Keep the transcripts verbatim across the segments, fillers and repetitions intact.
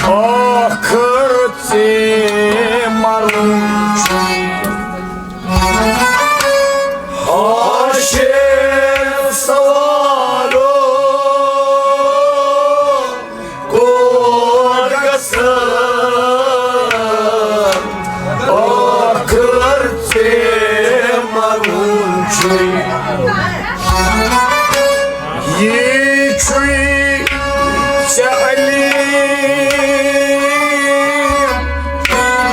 ٲخٕر ژےٚ مرُن چھُے۔ حاشر سوالو کوٚر گژھان، ٲخٕر ژےٚ مرُن چھُے۔ یی چھُے ژےٚ علی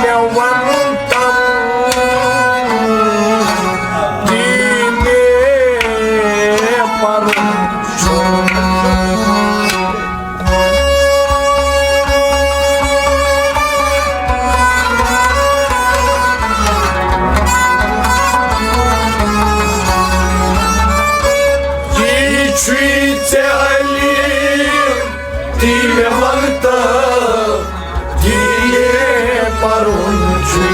مےٚ وَنُن تَم، تی مےٚ پَرُن چھُ۔ یی چھُے ژےٚ علی تی مےٚ وَنتہٕ، تی یے پَرُن چھُے۔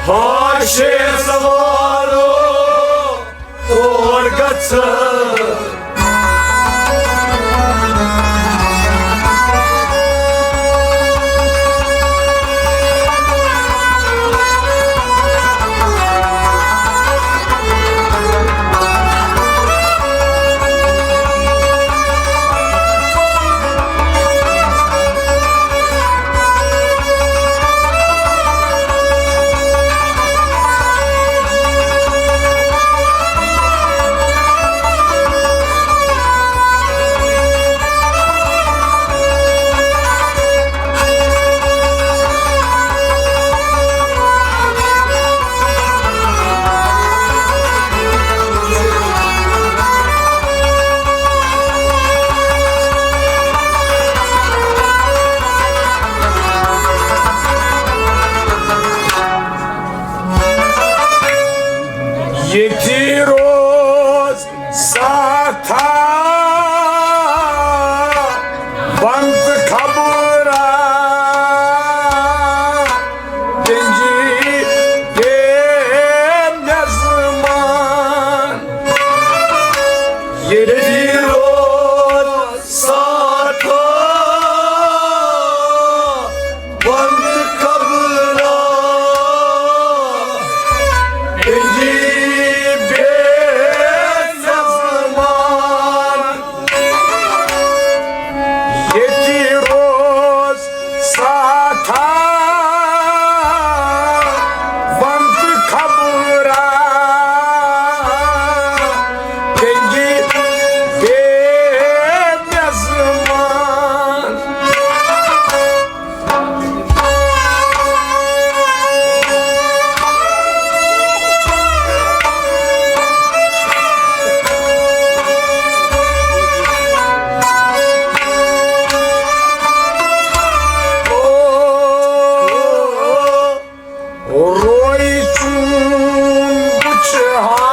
حاشے سوارو اور گژھٕ۔ ییٚتی روز ساتھا بند خبرا، تنجی بے میزمان۔ ییٚتی روز ساتھا بند خبرا، تنجی بے میزمان۔ ییٚتی روز ساتھا وَن تہٕ خبرا، تنجی بے میزمان۔ روے چون وٕچھِ ہا،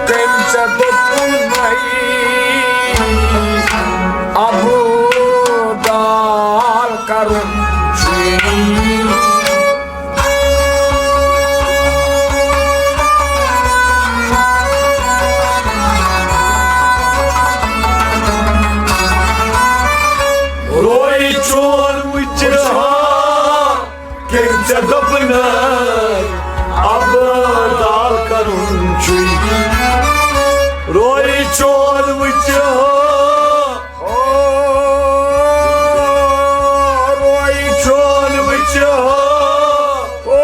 تٔمۍ ژےٚ دوٚپُن نَے، اَبدال کَرُن چھُے۔ روے چون وٕچھِ ہا، کٔمۍ ژےٚ دوٚپنَے اَبدال کَرُن چھُے؟ روے چون وٕچھِ ہا، او، روے چون وٕچھِ ہا، او،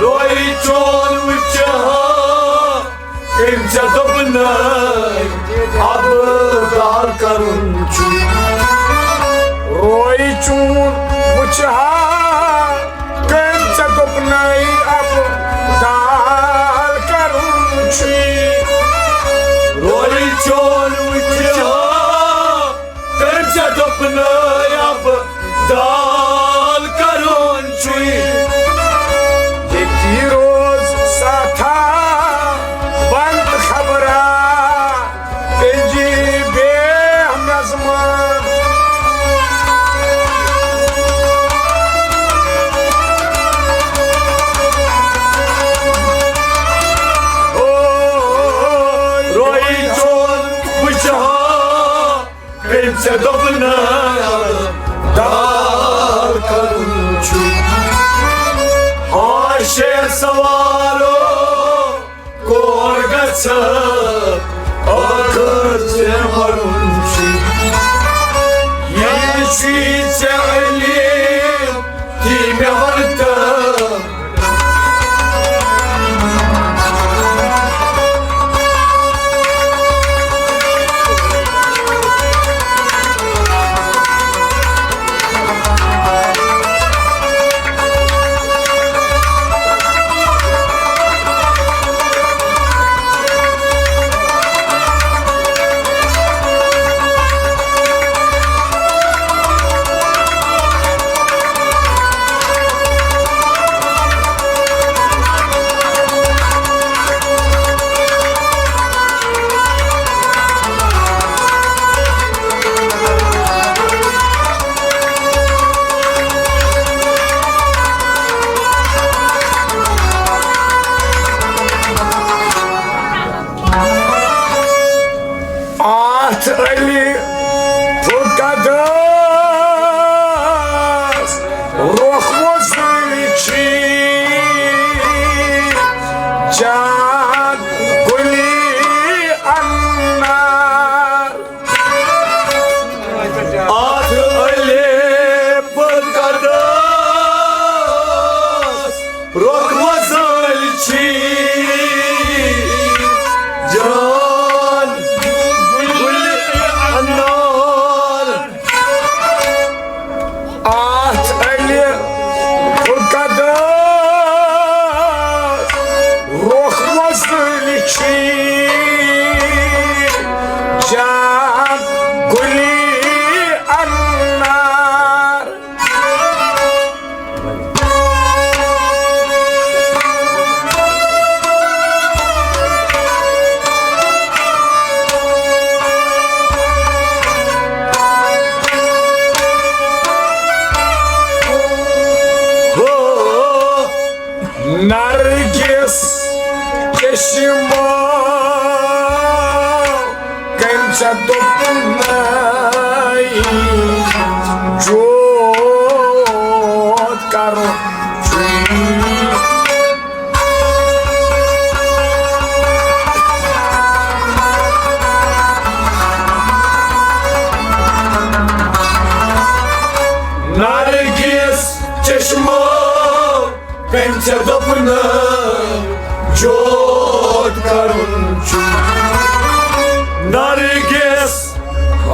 روے چون وٕچھِ ہا۔ أمۍ ژےٚ دوٚپنَے اَبدال کَرُن چھُے۔ روے چون وٕچھِ ہا، کٔمۍ ژےٚ دوٚپنَے اَبدال کَرُن چھُے۔ روے چون وٕچھِ ہا، تٔمۍ ژےٚ دوٚپنَے اَبدال کَرُن چھُے۔ ییٚتی روز ساتھا بند خبرا، تنجی بے میزمان۔ او، دوٚپنَس دال کرُن چھُ۔ ہاشے سوارو کور گژھِ، ٲخر ژےٚ مرُن چھُ۔ یہِ چھُے ژےٚ علی، تی مےٚ وَن تہٕ۔ آتھ علی فقدس رخ وزل چھی جان گلی انار۔ آتھ علی فقدس رخ وزل چھی جان گل انار۔ آتھ علی فقدس رخ وزل چھی جان گلی انار۔ ہو، نرگس چشمو کٔمۍ ژےٚ دوٚپنَے جود کرُن چھُے؟ نرگس چشمو کٔمۍ ژےٚ دوٚپنَے جود کرُن چھُ؟ نرگس، آ،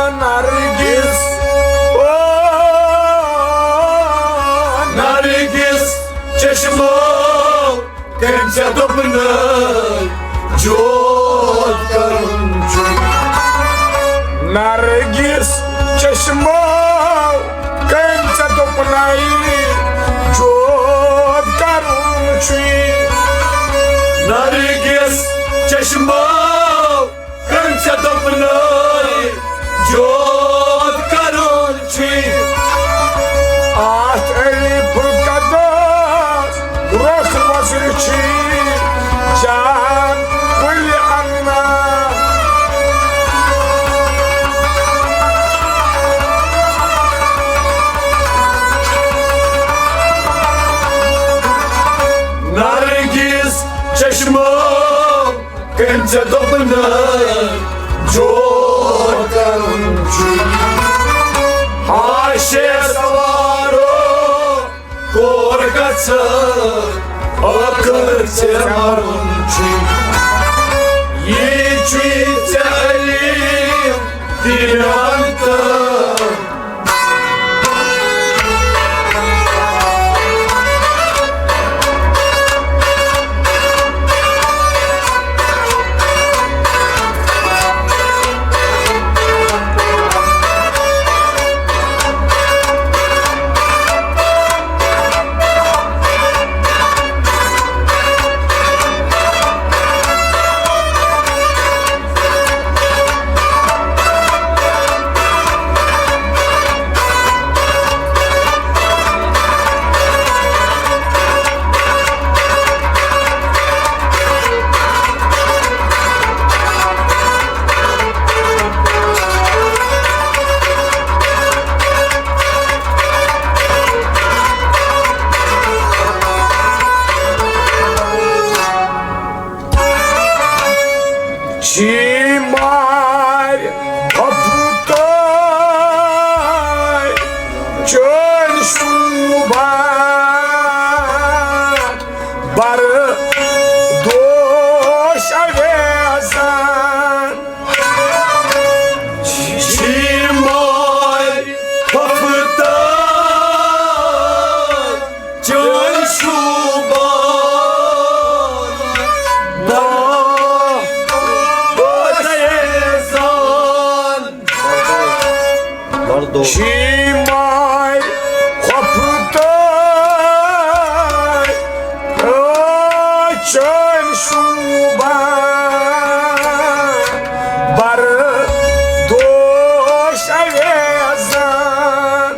نرگس، او، نرگس چشمو کٔمۍ ژےٚ دوٚپنَے جود کرُن چھُ؟ نرگس چشمو کٔمۍ ژےٚ دوٚپنَے جود کرُن چھُے؟ نرگس چشمو کٔمۍ ژےٚ دوٚپنَے جود کرُن چھُے؟ آتھ علی فقدس رخ وزل چھی جان گل انار۔ نرگس چشمو کٔمۍ ژےٚ دوٚپنَے جود کرُن چھُ؟ ہاشے سوارو کور گژھِ، ٲخر ژےٚ مرُن چھُ۔ یہِ چھُے ژےٚ علی، تی مےٚ وَن تہٕ۔ شیمار خۄفتہٕ چٲنۍ شوٗبان بردوش اویزان۔ شیمار خۄفتہٕ چٲنۍ شوٗبان بردوش اویزان۔ شیمار خۄفتہٕ چٲنۍ شوٗبان بردوش اویزان۔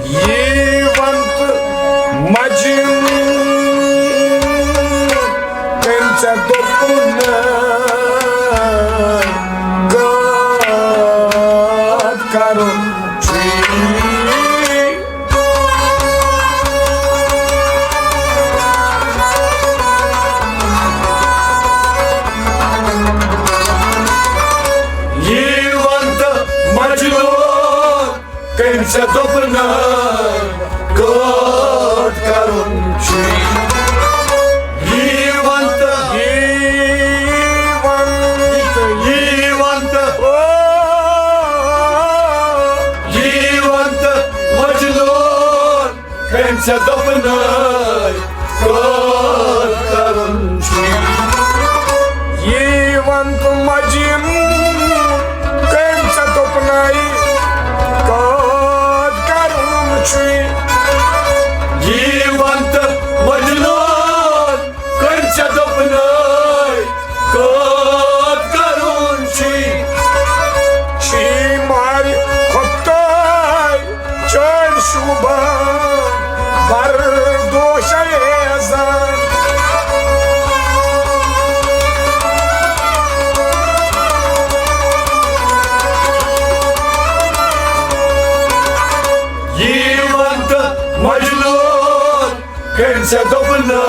ییٖوان تہٕ مجنون، تٔمۍ ژےٚ دوٚپُن غٲب کرُن چھُے۔ ییٖوان تہٕ مجنون، کٔمۍ ژےٚ دوٚپنَے غٲب کرُن چھُے؟ ییٖوان تہٕ، ییٖوان تہٕ، ییٖوان تہٕ، او، ییٖوان تہٕ مجنون، کٔمۍ ژےٚ دوٚپنَے غٲب کرُن چھُے؟ ییٖوان تہٕ مجنون، کٔمۍ ژےٚ دوٚپنَے غٲب کرُن چھُے؟ ییٖوان تہٕ مجنون، کٔمۍ ژےٚ دوٚپنَے غٲب کرُن چھُے؟ شیمار خۄفتہٕ چٲنۍ شوٗبان بردوش اویزان۔ ییٖوان تہٕ مجنون، کٔمۍ ژےٚ دوٚپنَے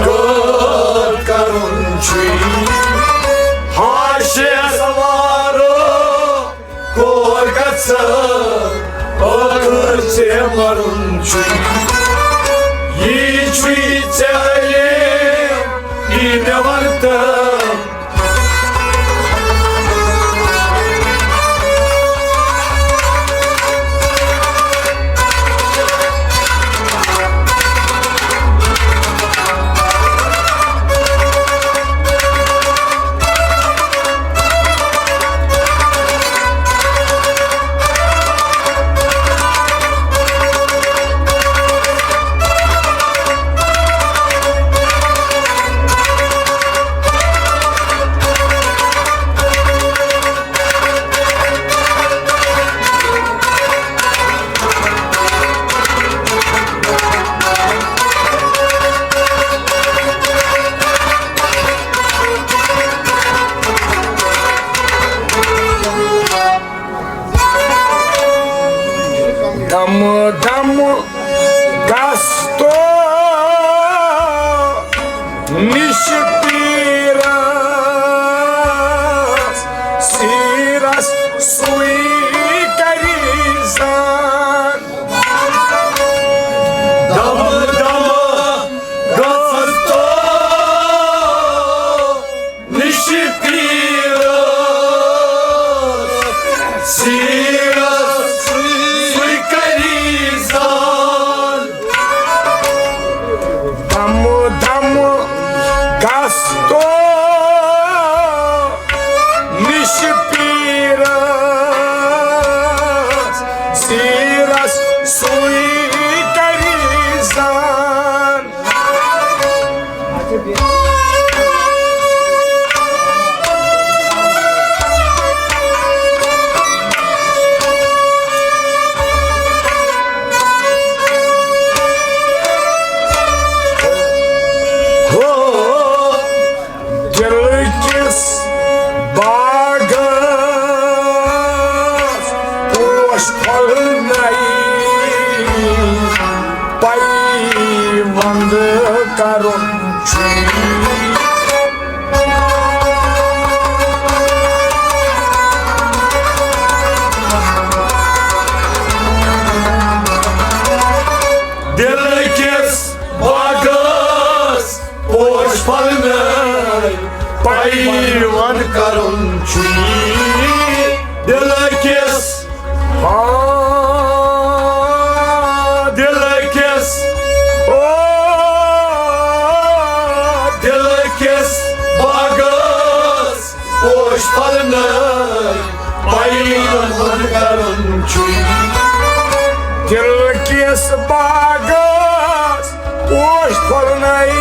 غٲب کرُن چھُے؟ حاشیہ سوارو، کور گژھٕ، ٲخٕر ژےٚ مرُن چھُے۔ یی چھُے ژےٚ علم، یی مےٚ وَن تہٕ۔ دم دم گستو نش پیرس سیرس سوی کری زان۔ دم دم گستو نش پیرس سیرس سوی کری زان۔ دم دم گس کرُن چھُ۔ دِلہٕ کِس باغس پوش پھلنٲوۍ، پَیوند کرُن چھُ۔ دِلہٕ کِس، آ، دِلہٕ کِس، او، دِلہٕ کِس باغس پوش پھلنٲوۍ، پَیوند کرُن چھُ۔ دِلہٕ کِس باغس پوش پھلنٲوۍ،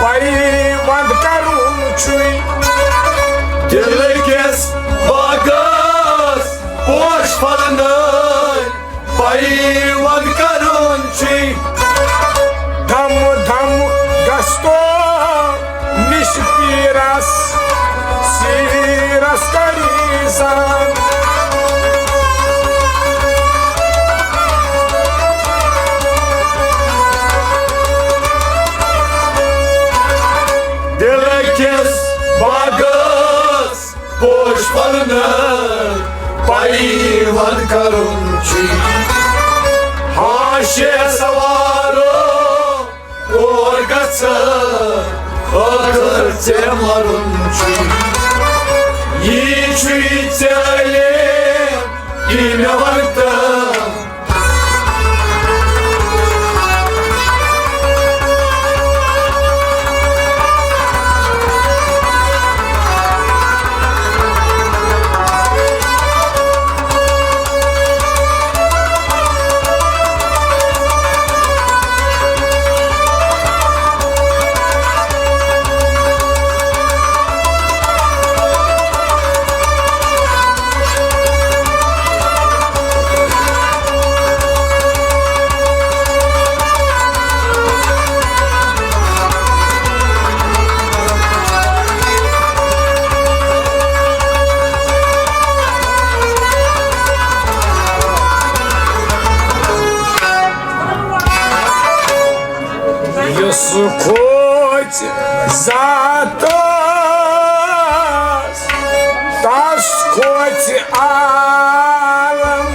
پَیوند کرُن چھُ۔ دِلہٕ کِس باغس پوش پھلنٲوۍ، پَیوند کرُن چھُ۔ دم دم گژھتو نِش پیٖرس، سیٖرس کری زان۔ دِلہٕ کِس باغس پوش پھلنٲوۍ، پَیوند کرُن چھُ۔ ہاشے سوارو اور گژھٕ، ٲخٕر ژےٚ مَرُن چھُ۔ یی چھُے ژےٚ عٲلِم، یی مےٚ وَن تہٕ۔ یُس کھوژِ ذاتس، تس کھوژِ عالم،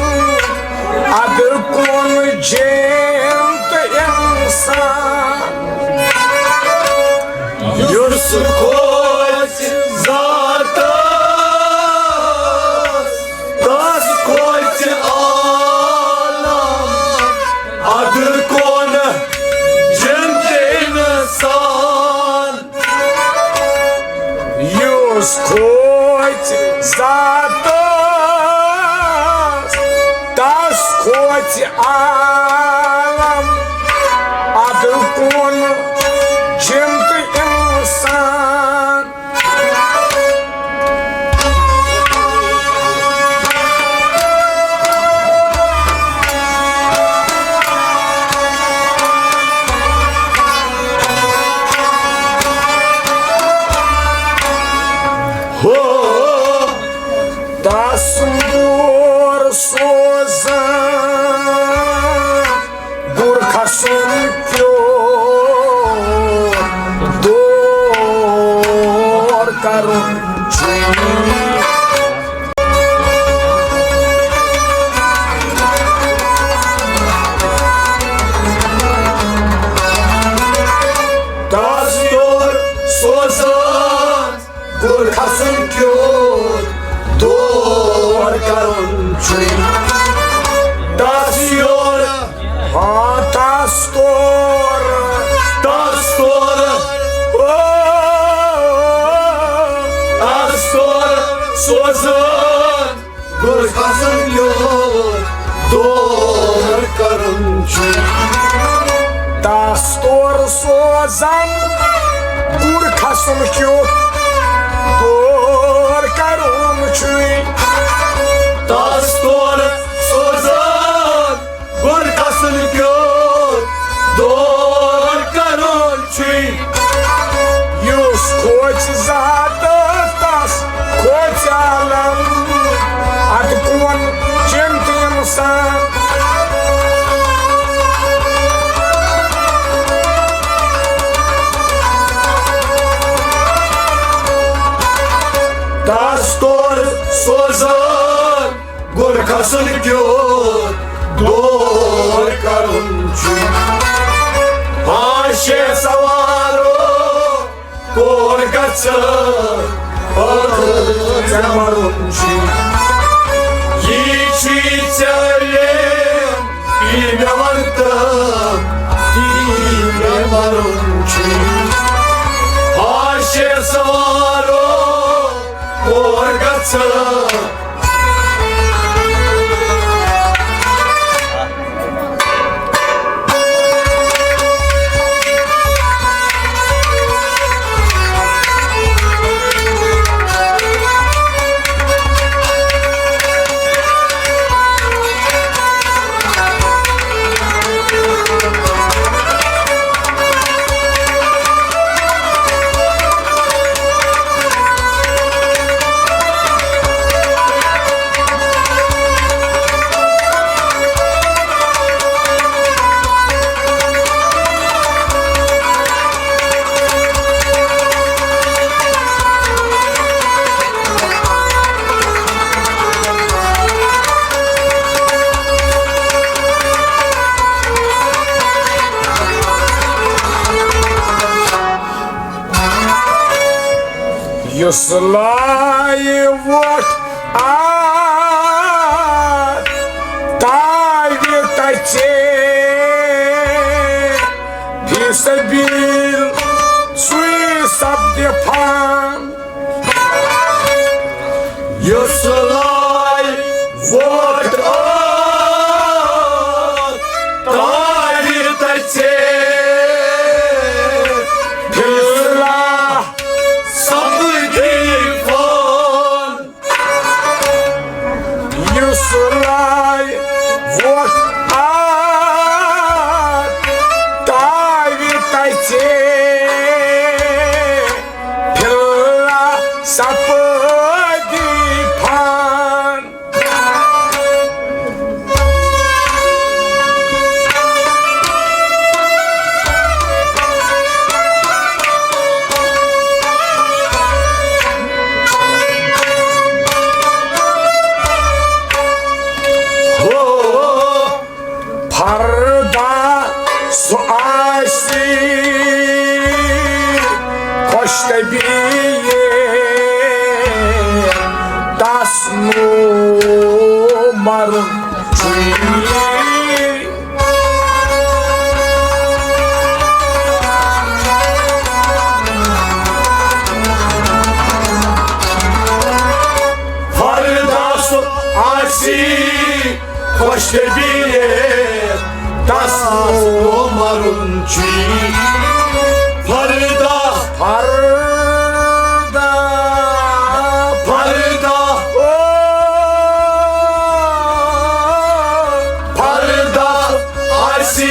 ادٕ کُن جِن تہٕ انسان۔ یُس کھوژِ ذاتس، تس کھوژِ عالم، ادٕ کُن جِن تہٕ انسان۔ یُس کھوژِ ذاتس، تس کھوژِ عالم، ادٕ کُن جِن تہٕ انسان۔ ہو، دستور سوزان، گُر کھسُن پیوٚو، دور کرُن چھُ۔ دستور سوزان، گُر کھسُن کیُتھ دور کرُن چھُے۔ دستور، ہاں، دستور، دستور، او، دستور سوزان، گُر کھسُن کیُتھ دور کرُن چھُ۔ دستور سوزان، گُر کھسُن کیُتھ دور کرُن چھُے۔ دستور سوزان، گُر کھسُن کیُتھ دور کرُن چھُے۔ یُس کھوژِ ذاتس، تس کھوژِ عالم، ادٕ کُن جِن تہٕ انسان۔ سوزان گُر کھسُن کیُتھ دور کرُن چھُ۔ ہاشے سوارو کور گژھٕ ٲخر ژےٚ مرُن چھُ۔ یی چھُے ژےٚ علم، یی مےٚ وَن تہٕ یی مےٚ مرُن چھُ۔ ہاشے سوارو کور گژھٕ۔ یُس لایہِ ووٹ آ تاوِ تَژِ فی سبیل، سُے سپدِ فان۔ یُس لایہِ ووٹ آ تاوِ تَژِ، فی اللہ سپدِ فان۔ یُس لایہِ ووٹ آ تاوِ تَژِ، فی اللہ سپدِ فان۔ ہو، فردہ سُہ آسہِ خۄش طبیعت، تس نہٕ مرُن چھُے۔ فردہ سُہ آسہِ خۄش طبیعت، تس نہٕ مرُن چھُے۔ فردہ، فردہ، فردہ، او، فردہ آسہِ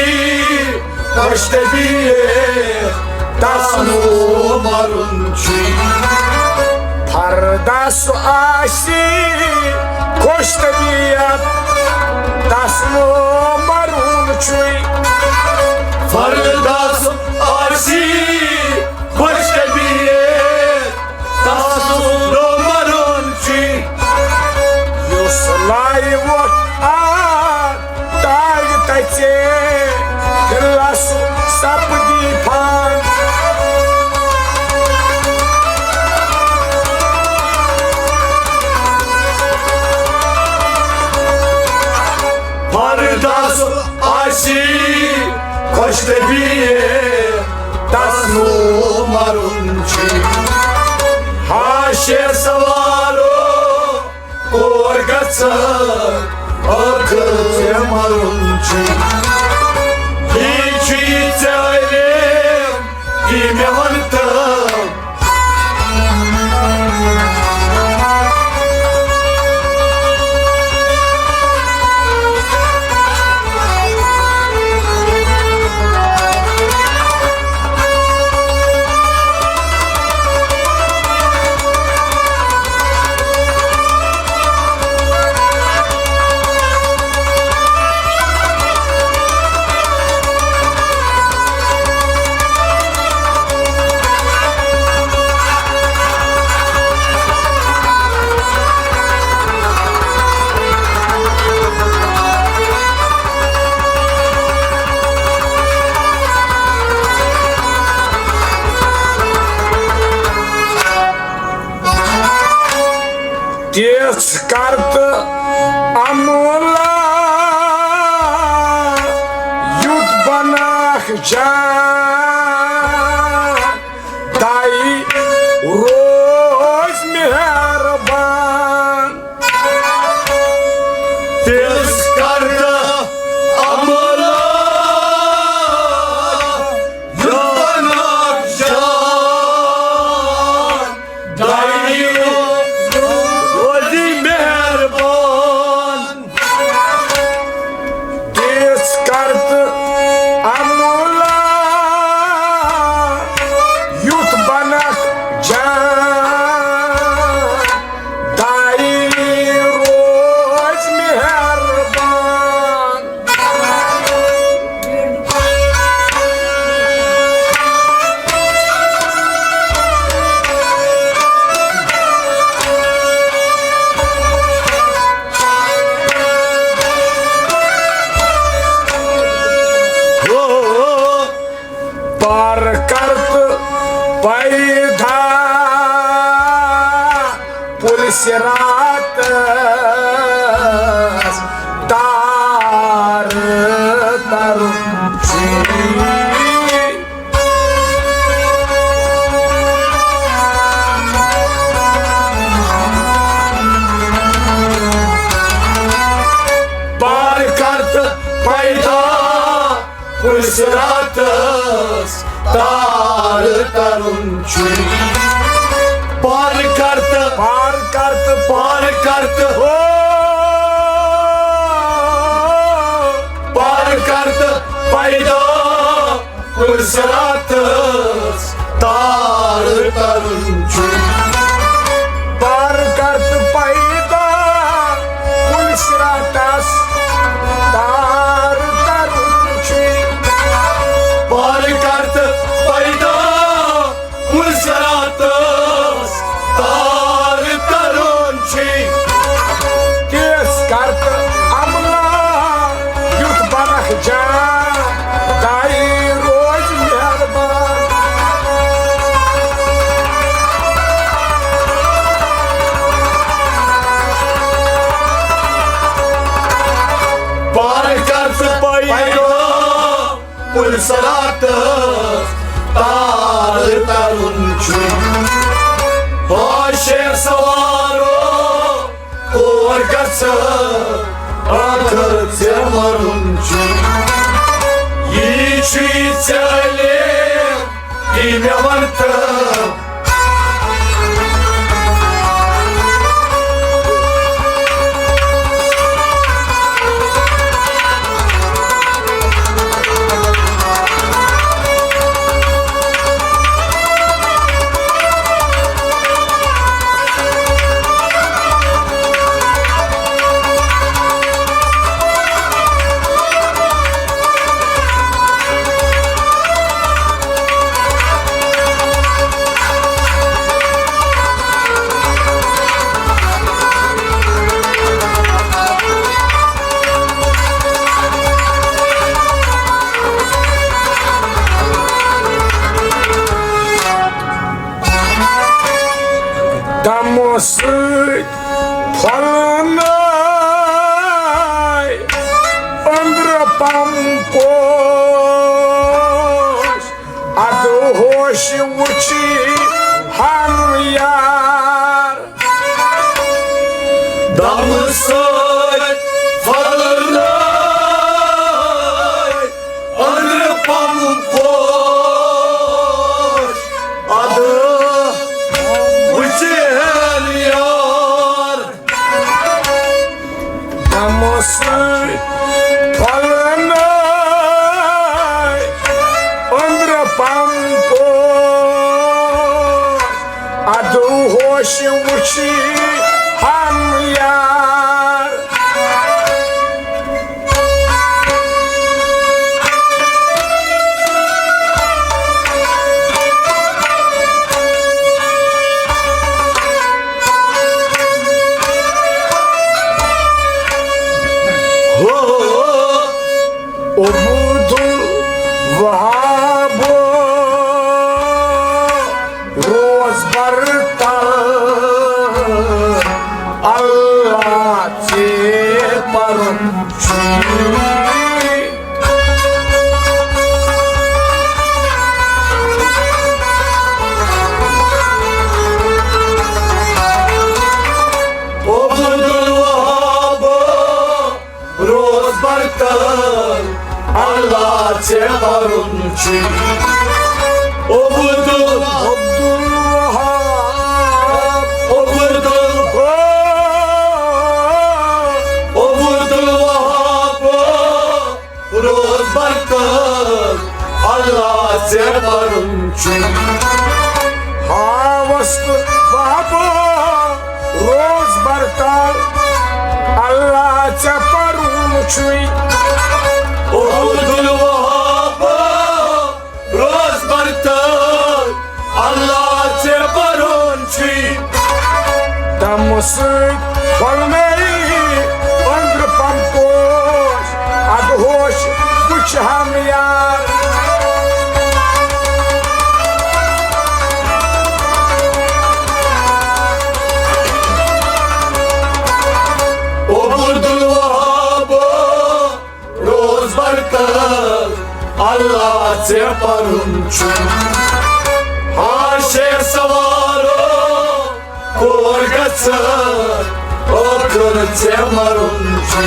خۄش طبیعت، تس نہٕ مرُن چھُے۔ فردہ سُہ آسہِ خۄش طبیعت، تس نہٕ مرُن چھُے۔ فردہ سُہ آسہِ خۄش طبیعت، تس نہٕ مرُن چھُے۔ یُس لایہِ ووٹ آ تاوِ تَژِ، فی اللہ سُہ سپدِ فان۔ فردہ سُہ آسہِ خۄش طبیعت، تس نہٕ مرُن چھُے۔ ہاشے سوارو کور گژھٕ ٲخر ژےٚ مرُن چھُ۔ یی چھُے ژےٚ علم، یی مےٚ وَن تہٕ۔ یژھ کر تہٕ عملا یُتھ بناکھ جان، دائی روز مہربان۔ تِژھ کر تہٕ عملا یُتھ بناکھ جان، دائی روزِ مہربان۔ تِژھ کر تہٕ عملا یُتھ بنکھ جان، دائی روزِ مہربان۔ پار کر تہٕ پیدا پُل صراطس تار ترُن چھُے۔ پار کر تہٕ پیدا پُل صراطس تار ترُن چھُے۔ پار کر تہٕ، پار کر تہٕ، پار کر تہٕ، ہو۔ پار کر تہٕ پیدا پُل صراطس تار ترُن چھُے۔ پار کر تہٕ پیدا پُل صراطس تار ترُن چھُے۔ پار کر تہٕ پیدا پُل صراطس تار ترُن چھُے۔ تِژھ کر تہٕ عملا یُتھ بنکھ جان، دائی روزِ مہربان۔ پار کر تہٕ پیدا پُل صراطس تار ترُن چھُے۔ ہا شیر سوارو، اور گژھ ٲخر ژےٚ مرُن چھُے۔ یی چھُے ژےٚ علی، یی مےٚ وَن تہٕ دمہٕ سۭتۍ پھۄلنٲے أنٛدرٕ پم پوش، ادٕ ہوش وُچھی ہم یار۔ دمہٕ سۭتۍ پھۄلنٲے أنٛدرٕ پم پوش، ادٕ وُچھِ ہن یار۔ دمہٕ سۭتۍ پھۄلنٲے أنٛدرٕ پم پوش، ادٕ ہوش وُچھی ہم یار۔ ہو عبدالوہاب روز بر تل پرُن چھُے۔ عبدال، عبدالوہاب، عبدال، عبدالوہاب، روز برکت، اللہ ژےٚ پرُن چھُے۔ ہاوس تہٕ بابا، روز برکت، اللہ ژےٚ پرُن چھُے۔ عبدالوہاب، روز برکت، اللہ ژےٚ پرُن چھُے۔ دمہٕ سۭتۍ پھۄلنٲوۍ أنٛدرٕ پمپوش، ادٕ ہوش وٕچھ ہم یار۔ عبدالوہاب، روز برکت، اللہ ژےٚ پرُن چھُ۔ ہاشے سوارو، کور گژھٕ، ٲخٕر ژےٚ مرُن چھُ۔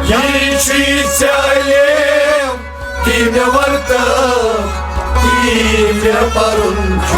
یی چھُے ژےٚ علم، تی مےٚ ورتہٕ، تی مےٚ پرُن چھُ۔